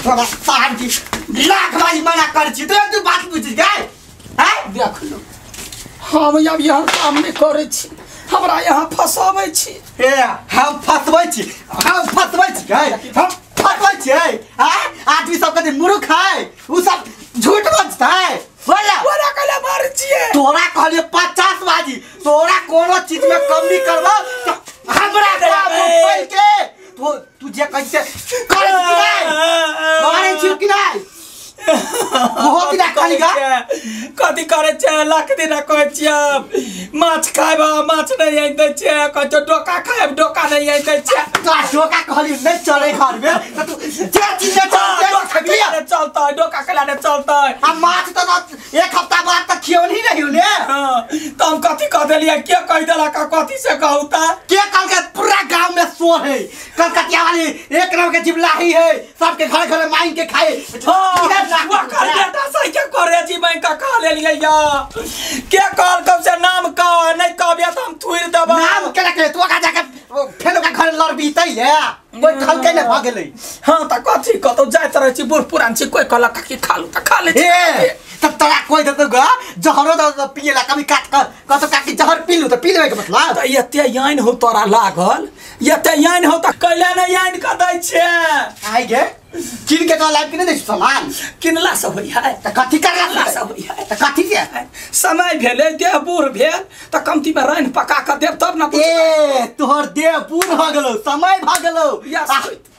तोरा सार की लाख बारी मना कर छी तो तू बात बुझ गए हैं। देख लो हम अब यहाँ काम नहीं करे छी, हमरा यहाँ फसाबै छी। ए हम फसबै छी, हम फसबै छी गए, हम फसबै छी। हैं आदमी सब कते मूर्ख है, उ सब झूठ बजता है। बोला तोरा कहले मारै छियै, तोरा कहलिए 50 बाजी, तोरा कोनो चीज में कमी करबो तो हमरा मोबाइल के तो तू जे कैसे करे छी नहीं, करे छी कि नहीं? बहुत दिन खाली गा कथी करे छै? लाख दिन कहै छियै माछ खायब, माछ नहीं आनि दै छै। कहै छै डोका खायब, डोका नहीं आनि दै छै। तो डोका कहली नहीं चले घर में तो तू जे चीज नहीं चलते चलतै, डोका खेला नहीं चलतै। आ माछ तो एक हफ्ता बाद तक खियौनी नहीं होने। हां तो हम कथी कह देलियै? के कह देलक? कथी से कहू त के कल के पूरा गांव में शोर है। कलकतिया वाली एक रंग के जिबलाही है, सबके घर घर मांग के खाए। हां वकर बेटा से के करे जी बैंक का खा लेलियै या के कहल कब से नाम कह नहीं कहबिया त हम थुइर देब। नाम के रखे तू का जाके फेर ओकरा घर लड़बीतै है, कोई कहलकै नै भ गेलै। हां त कथी कतौ जाइत रहै छी, बूढ़ पुरान छी, कोई कहलक काकी खा लू त खा ले छी। ए तब तोरा कोई देतौ ग जहरो the पिएला कभी काट कर कहतौ काकी जहर पी लू त पी लेबै के मतलब। त एते याइन हो तोरा लागल, एते याइन हो त कैला नै याइन क दै छै। आइ गे किन के तो लाइफ के नहीं दै सामान किनला से होइ है त कथी करला से होइ है त कथी के समय भेलै, देह बूढ़ भेल त कमती में रानि पका क देब तब न। ए तोहर देह बूढ़ भ गेलौ, समय भ गेलौ।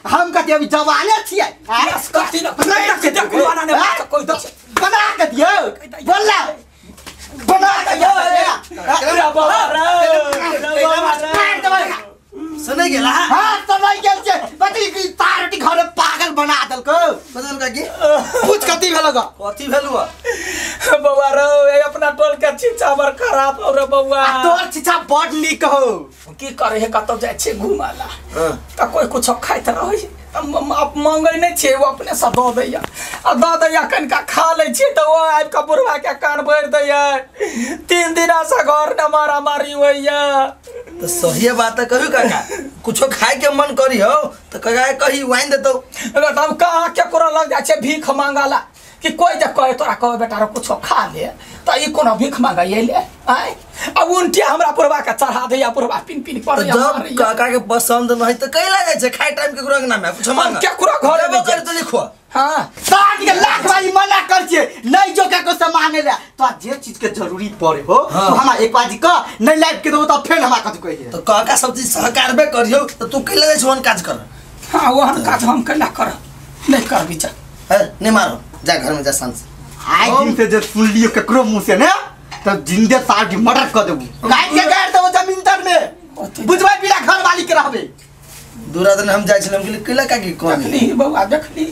हम कथी अभी जवाने छियै? यस कथी न नहीं देखू वाला ने बात कोई दे बना के दियौ, बोल बना के दियौ। रे बाबा रे सुनै गेला। हां समय गेल छै बती की तारटी घर में पागल बना देलको। बदल का की पूछ कथी भेल ग? कथी भेलु बौआ रे? ए अपना टोल के छिछा बर खराब हो रे बौआ। तोर छिछा बड नीक हो। की करे हे कतौ जाय छै घुमाला त कोई कुछ खाइत रहै त मांगै नै छै, ओ अपने से the दैया आ the दैया कनिका खा लै छै त ओ आबि के बुढ़वा के कान भरि दैया। 3 दिना से घर न मारा मारी होइया। तो सही बात है कहू काका, कुछो खाए के मन करी हो तो काका कही वाइन देतौ। अगर हम कहाँ केकरो लग जाय छै भीख मांगला कि कोई जे कहे तोरा कहे बेटा रे कुछो खा ले त ई कोनो भीख मांगे अइले आय आ उनटे हमरा बुढ़वा के चढ़ा दैया, बुढ़वा पिन पिन पर। जब काका के पसंद नहीं त कैला जाय छै खाए टाइम केकरो अंगना में कुछो मांग केकरो घर में कर तो लिखो। हां साग के लाख बारी मना कर छियै नहीं जो केकरो से मांगे ले तो जे चीज के जरूरी पड़े हो तो हमरा एक बाजी क नहीं लाइफ के दो त फेर हमरा कथि कहि तो काका सब चीज सहकारबे करियौ त तू कैला जाय छै ओहन काज कर। हां ओहन काज हम कैला कर नहीं करबी जा। है नहीं मारो जा घर में जा शांत से। आइ दिन से जे सुन लियो केकरो मुंह से ने त जिंदे साग मर्डर क देबू, काट के गाड़ देबो जमीन तर में, बुझबै बिना घर वाली के रहबे। दूरा दिन हम जाय छल हम कैला काकी कह देखली बौआ देखली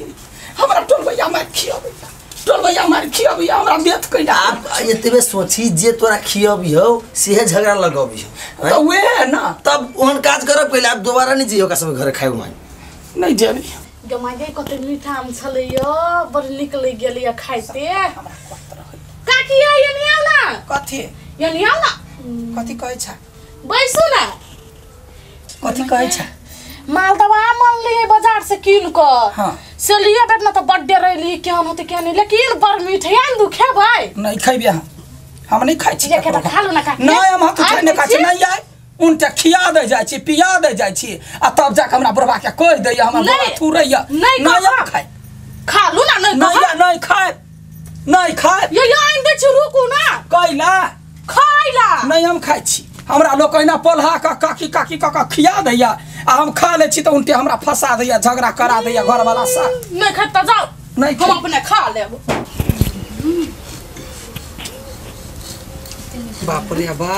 हमरा टोलबैया मार खियबैया, टोलबैया मार खियबैया हमरा बेत कैला। आप एतबे सोची जे तोरा खियबी हो सेहे झगड़ा लगबी हो त उहे ना तब ओहन काज करब कैला। आप दोबारा नहीं जइयो का सब घर खाइब मान नहीं जेबी। गमागे कते मीठा आम छलै यो, बड़ नीक लागि गेलै खाइते। काकी यनी आउ ना। कथी यनी आउ ना? कथी कहै छ? बैसू ना। कथी कहै छ? मालदह आम अनलियै बाजार से कीन क। हां से लियै बेट ना त बड्डे रहली केहन होतै केहन नहीं, लेकिन बड़ मीठ है। आन दू खेबै? नहीं खैबे हम नहीं खाइ छी। खा लू ना काकी। नहीं हम हाथ उठा नहीं खाइ छी। नहीं आइ उनटे खिया दे जाइ छी पिया दे जाइ छी आ तब जाके हमरा बुढ़वा के कहि दैया हमरा बुढ़वा थुरैया। नहीं हम खाइ खा लू ना। नहीं नहीं नहीं खाइ नहीं खाइ यो यो आइन दै छी रुकू ना। कैला खाइला नहीं हम खाइ छी। हमरा लोक एना पोल्हा क काकी काकी क क खिया दैया आ हम खा लै छी त उनटे हमरा फंसा दैया, झगड़ा करा दैया घरवाला सा। नहीं खाइ त जाओ, नहीं हम अपने खा लेब। बाप रे बा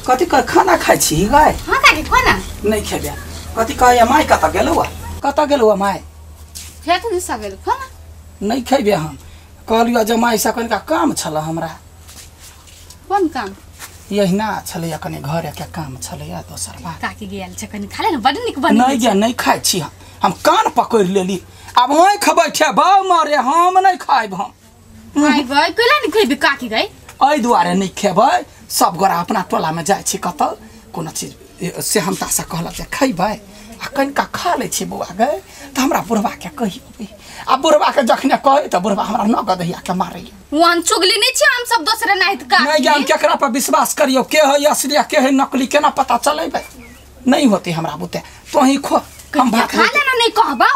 कथी कह खाना खाइ छी गाय? हां काकी खो ना। नहीं खेबे। कथी कहैया माय कतऽ गेलौ? कतऽ गेलौ माय? खेत दिसा गेल खो ना। नहीं खेबे हम। कहलियो जे माय से कनिका काम छल हमरा। कोन काम? यहिना छलैया कनि घर के काम छलैया दोसर बात। काकी गेल छै कनि खा ले न, बड नीक बन। नहीं गे नहीं खाइ छी हम कान पकड़ि लेली। आब आँखि बैठे बाउ मारे हम नहीं खाइब। हम आइ गई कैला नहीं खेबी काकी गई? एहि दुआरे नहीं खेबै, सब गोरा अपना टोला में जाइ छी कतौ कोनो चीज सेहनता से कहलक जे खैबै आ कनिका खा लै छी बौआ गै त हमरा बुढ़वा के कहियो आ बुढ़वा के जखने कहै त बुढ़वा हमरा नगद हिया के मारैया। वन चुगली नहीं छी हम सब दोसरे नाहित का नहीं ज्ञान केकरा पर विश्वास करियो के है असली के है नकली केना पता चलेबै नहीं होते हमरा बुते तोही खो हम भात खा लेना नहीं कहबौ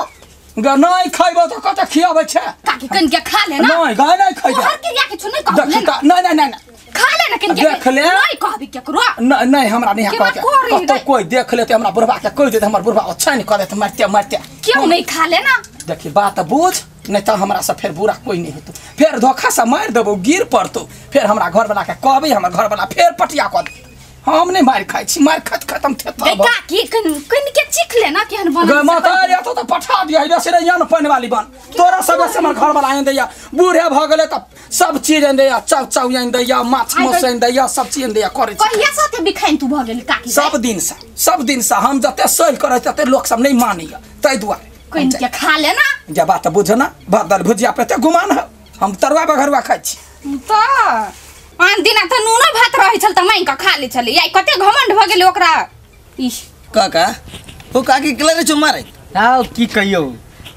ग नहीं खइबो त कत खियाबै छै काकी कनिका खा लेना नहीं गाय नहीं खइबो तोहर क्रिया किछु नहीं कहब लेना नहीं नहीं नहीं खा लेना कनिका देख ले नहीं कहबी केकरो नहीं नहीं हमरा नहीं कह के कतौ कोई देख लेते हमरा बुढ़वा के कह देते हमर बुढ़वा अच्छा नहीं कह देते मारते मारते क्यों नहीं खा लेना। देखी बात बुझ नहीं तो हमरा से फिर बुरा कोई नहीं होतो फिर धोखा से मार देबो गिर पड़तो फिर हमरा घर वाला के कहबी हमर घर वाला फिर पटिया कह दे हम नहीं मार खाइ छी मार खात खत्म थे त काकी कन कन के चीख लेना केहन बन गे माता रे तो पठा दिया है से यान पानी वाली बन तोरा सब से हमर घर वाला आइन दैया बूढ़े भ गेले त सब चीज आइन दैया चाउ चाउ आइन दैया माछ मौस आइन दैया सब चीज आइन दैया करै छी। कहिया साथे बिखाइन तू भ गेल काकी सब दिन से हम जते सही करै तते लोक सब नहीं मानैया तै दुआरे कन के खा लेना जे बात बुझ ना भात दाल भुजिया पे ते गुमान है हम तरुआ बघरुआ खाइ छी त आन दिना त नूनो भात रहै छल त माइन क खा ले छलै आई कते घमंड भ गेलै ओकरा। इह काका ओ काकी केला रे मारे आउ की कहियो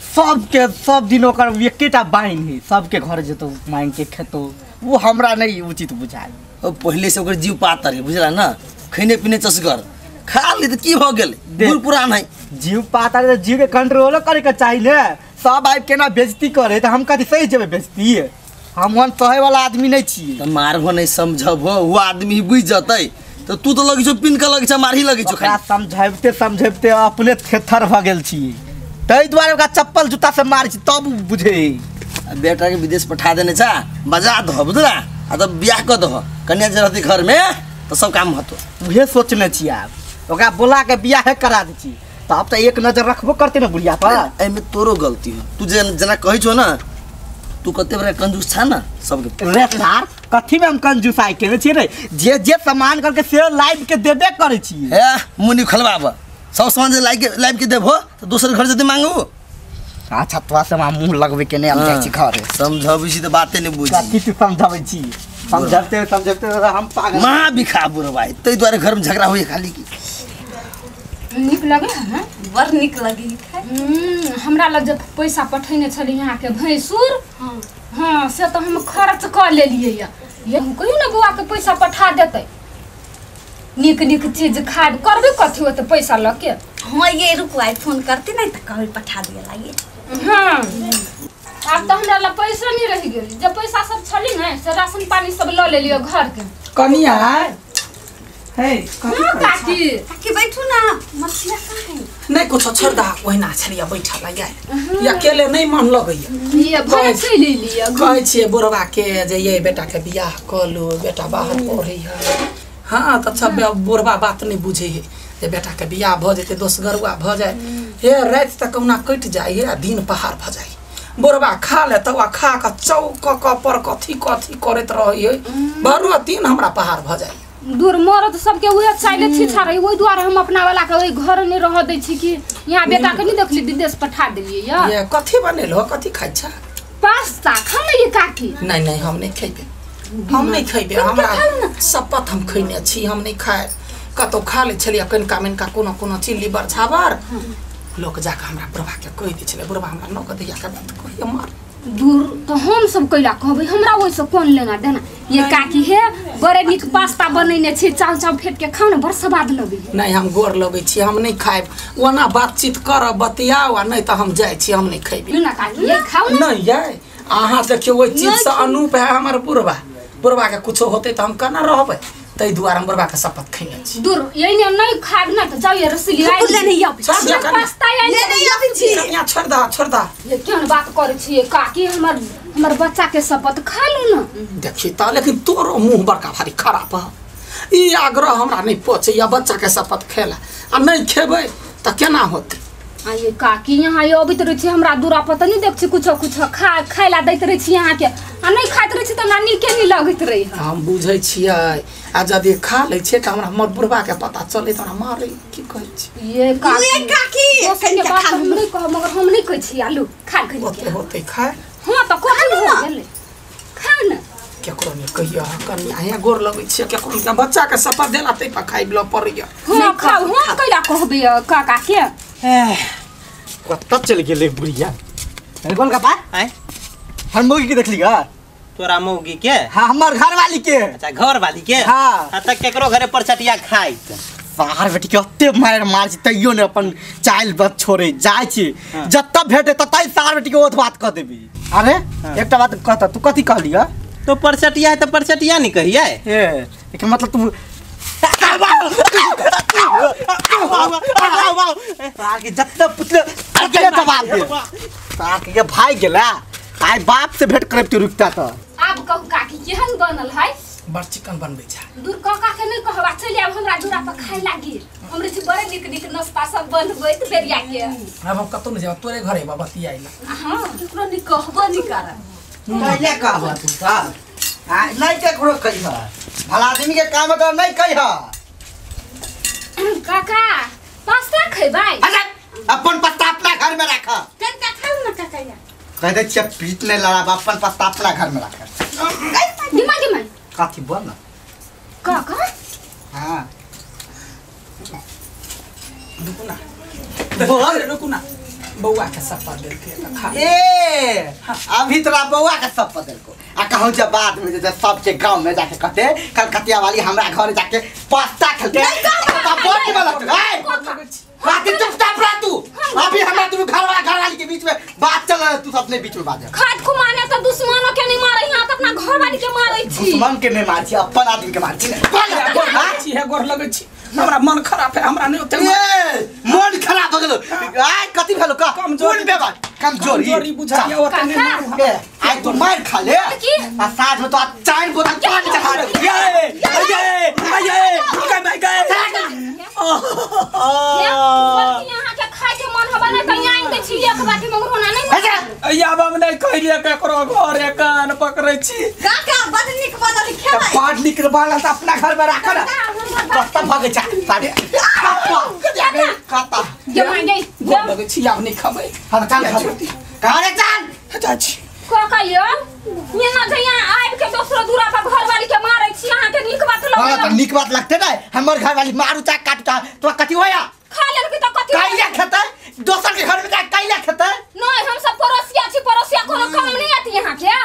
सबके सब दिन ओकर एकेटा बाइन है सबके घर जेतो माइन के खेतो वो हमरा नहीं उचित बुझाय। ओ पहिले से ओकर जीव पातर है बुझला ना खैने पीने चसगर खा ले त की भ गेलै बूढ़ पुरान है जीव पातर जीव के कंट्रोल करे के चाही ने सब आबि केना बेइज्जती करे त हम कथि सही जेबै बेइज्जती हम वन सहे वाला आदमी नहीं छी त मारबो नहीं समझबो वो आदमी बुझ जतै त तू त लगै छौ पिन के लगै छौ मारही लगै छौ खाली समझाबते समझाबते अपने थेथर भ गेल छी तै दुआरे ओकरा चप्पल जूता से मारै छी तब बुझे। बेटा के विदेश पठा देने छा बजा दह बुझला आ तब बियाह क दह कन्या जे रहती घर में त सब काम हतो उहे सोचने छी आब ओकरा बोला के बियाह करा दै छी तब त एक नजर रखबो करते न बुढ़िया पर। एमे तोरो गलती हो तू जना कहै छौ ना तू कते बड़ा कंजूस छा ना सबके रे सार कथी में हम कंजूस आइ केने छी रे जे जे सामान करके से लाइव के देबे करै छी हे मुनि खलबाब सब सामान जे लाइव के देबो त दोसर घर जते मांगू। अच्छा तोरा से हम मुंह लगबे के नहीं हम जाइ छी घर समझाबै छी त बाते नै बुझी कथी तू समझाबै छी समझाते समझाते हम पागल मां बिखा बुढ़वा तै दुआरे घर में झगड़ा होई खाली की नीक लगे है बड़ नीक लगे खाय। हमरा लग जब पैसा पठैने छली यहाँ के भैंसुर हाँ से तो हम खर्च क लेलियै ये हम कहियो ना बौआ के पैसा पठा देतै नीक नीक चीज खाब करबे कथी होते पैसा ल के। हाँ ये रुको आई फोन करती नहीं त कहबे पठा दिए लागे। हाँ आब त हमरा लग पैसा नहीं रहि गेल जब पैसा सब छली ने से राशन पानी सब ल लेलियै घर के। कनिया हे काकी काकी बैठू ना मछिया कहाँ है नहीं कुछ छोड़ दा ओहिना छलिया बैठल है अकेले नहीं मन लगैया ये भैंस ले लिया कहै छियै बुढ़वा के जे ये बेटा के बियाह कऽ लू बेटा बाहर पढ़ै है। हाँ त सब बुढ़वा बात नहीं बुझे है जे बेटा के बियाह भ जेतै दोसगरुआ भ जाए हे राति तक कहुना कटि जाइ है आ दिन पहाड़ भ जाइ बुढ़वा खा ले तब खा के चौक क पर कथी कथी करैत रहै है भरू दिन हमरा पहाड़ भ जाइ दूर मरद सबके उहे चाइले छिछा रही ओहि दुआरे हम अपना वाला के ओहि घर नहीं रह दै छी कि यहाँ बेटा के नहीं देखली विदेश पठा देलियै या ये कथी बनेल हो कथी खाइ छ पास्ता खा ले काकी। नहीं नहीं हम नहीं खइबे हम नहीं खइबे हमरा शपथ हम खइने छी हम नहीं खाए कतौ खा ले छलियै कनिका मनिका कोनो कोनो चिल्ली बरछाबर लोक जाके हमरा बुढ़वा के कहि दै छलै बुढ़वा हमरा नौक दैया के बात कहिए मार दूर तो हम सब कैला कहबै हमरा ओहिसँ कोन लेना देना। ये काकी हे बड़े नीक पास्ता बनेने छी चाउ चाउ फेट के खाउ ने बड़ स्वाद लगै। नहीं हम गोर लगै छी हम नहीं खाएब ओना बातचीत करब बतियाउ आ नहीं त हम जाइ छी हम नहीं खइबे। ना काकी ये खाउ ना नहीं ये अहाँ देखियौ ओहि चीज से अनूप है हमर बुढ़वा बुढ़वा के कुछो होतै त हम केना रहबै तै दुआरे हम बुढ़वा के शपथ खइने छी। दूर यही नहीं खाब ना त जाउ ये रसली आई ले नहीं आबै छी पास्ता ले नहीं आबै छी कनिया छोड़ दा छोड़ दा। ये केहन बात करै छी काकी हमर हमर बच्चा के शपथ खा लू ना। देखी त लेकिन तोरो मुंह बड़का भारी खराब है ई आग्रह हमरा नहीं पचैया बच्चा के शपथ खेला आ नहीं खेबै त केना होतै। आ ये काकी यहाँ ये अबैत रहै छी हमरा दूरा पर त नहीं देख छी कुछो कुछो खा खाइला दैत रहै छी यहाँ के आ नहीं खाइत रहै छी त हमरा नीके नहीं लगैत रहै। हम बुझै छियै आ यदि खा लै छियै त हमरा हमर बुढ़वा के पता चलै त हमरा मारै की कहै छी ये काकी। ये काकी कनिका खा हम नहीं कहब मगर हम नहीं कहै छी आलू खा खा होतै होतै खाए। हां त कथी भ गेलै खा न केकरो नहीं कहियो कनिया हे गोर लगै छियै केकरो के बच्चा के शपथ देला तै पर खाइ ल पड़ैया। हां खाउ हम कैला कहबै काका के। कत्ता चल गेलै बुढ़िया गोलगप्पा आय हम मौगी के देखली गा तोरा मौगी के हां हमर घर वाली के अच्छा घर वाली के हां त केकरो घरे पर चटिया खाइत बाहर बेटी के ओते मार मार छी तैयो ने अपन चाइल बच छोड़े जाय छी जत्ता भेटे ततै सार बेटी के ओत बात क देबी अरे एकटा बात कहता तू कथि कहली गा तो परचटिया है त परचटिया नहीं कहिए ए एकर मतलब तू सार के जत्ता पुतले अकेले दबाब दे सार के भाई गेला आइ बाप से भेंट करब तू रुकता त आब कहू काकी केहन बनल है बड़ चिकन बनबै छै दूर काका के नहीं कहबा चलि आब हमरा दूरा पर खाय लागी हमरे छी बड़े निक निक नाश्ता सब बनबैत बेरिया के आब हम कतौ नहीं जाब तोरे घरे बाबा बतियाइला हां केकरो नहीं कहबो नहीं करब पहिले कहबा तू साहब आ नहीं केकरो कहिह भला आदमी के काम तो नहीं कहिह काका पास्ता खैबै अच्छा अपन पास्ता अपना घर में रख कनका खाउ न काका या कह दे छियै पीट ले लड़ा अपन पास्ता अपना घर में रख दिमा दिमा कथी बोल ना काका हां रुकू ना बोल रुकू ना बौआ के सप्पा देलकै त खा ए अभी तोरा बौआ के सब देलको आ कहूं जब बाद में जे सबके गांव में जाके कहते कलकतिया वाली हमरा घर जाके पास्ता खेलते त बोल वाला ए बात चुपचाप रह तू अभी हमरा तू घर वाला घर वाली के बीच में बात चल रहा है तू अपने बीच में बात खाद खुमाने त दुश्मनो के नहीं मारै हां त अपना घर वाली के मारै छी दुश्मन के नहीं मार छी अपन आदमी के मार छी गोर छी है गोर लगै छी हमरा मन खराब है हमरा नहीं ओते ए मन खराब हो गेलो आय कथि भेलो का कमजोरी बेमार कमजोरी बुझाइया ओते नहीं मारू ए आय तू मार खा ले आ साँझ में तो आ चार बोतल पानी चढ़ा दे ये ये ये गए भाई गए यहाँ के खाय के मन हबा नहीं त आइन दै छी एक बाटी मंगरोना नहीं या हम नहीं कहलिए केकरो घरे कान पकड़ै छी काका बड नीक बनल खेबै बड नीक बनल त अपना घर में राख ना कत्ता भगे जा साढ़े कत्ता गे मां गे गोर लगै छी आब नहीं खबै हां चल कहां रे चल जा छी काका यो यहाँ जे यहाँ आबि के दोसरो दूरा पर घर वाली के मारै छी अहाँ के नीक बात हां लगै त नीक बात लगते ना हमर घर वाली मारू चा काटू चा तो कथि होया खा लेलकै त कथि कैला खेतै दोसर के घर में जा कैला खेतै नहीं हम सब पड़ोसिया छी पड़ोसिया कोनो काम नहीं आती यहाँ के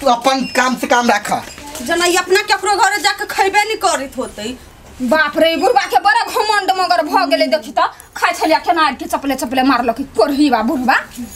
तू अपन काम से काम राख जना ई अपना केकरो घरे जाके खैबे नहीं करैत होतै बाप रे बुढ़बा के बड़ा घमंड मगर भ गेलै देखी त खाइ छलिया केना के चपले चपले मारलक कोरही बा बुढ़बा।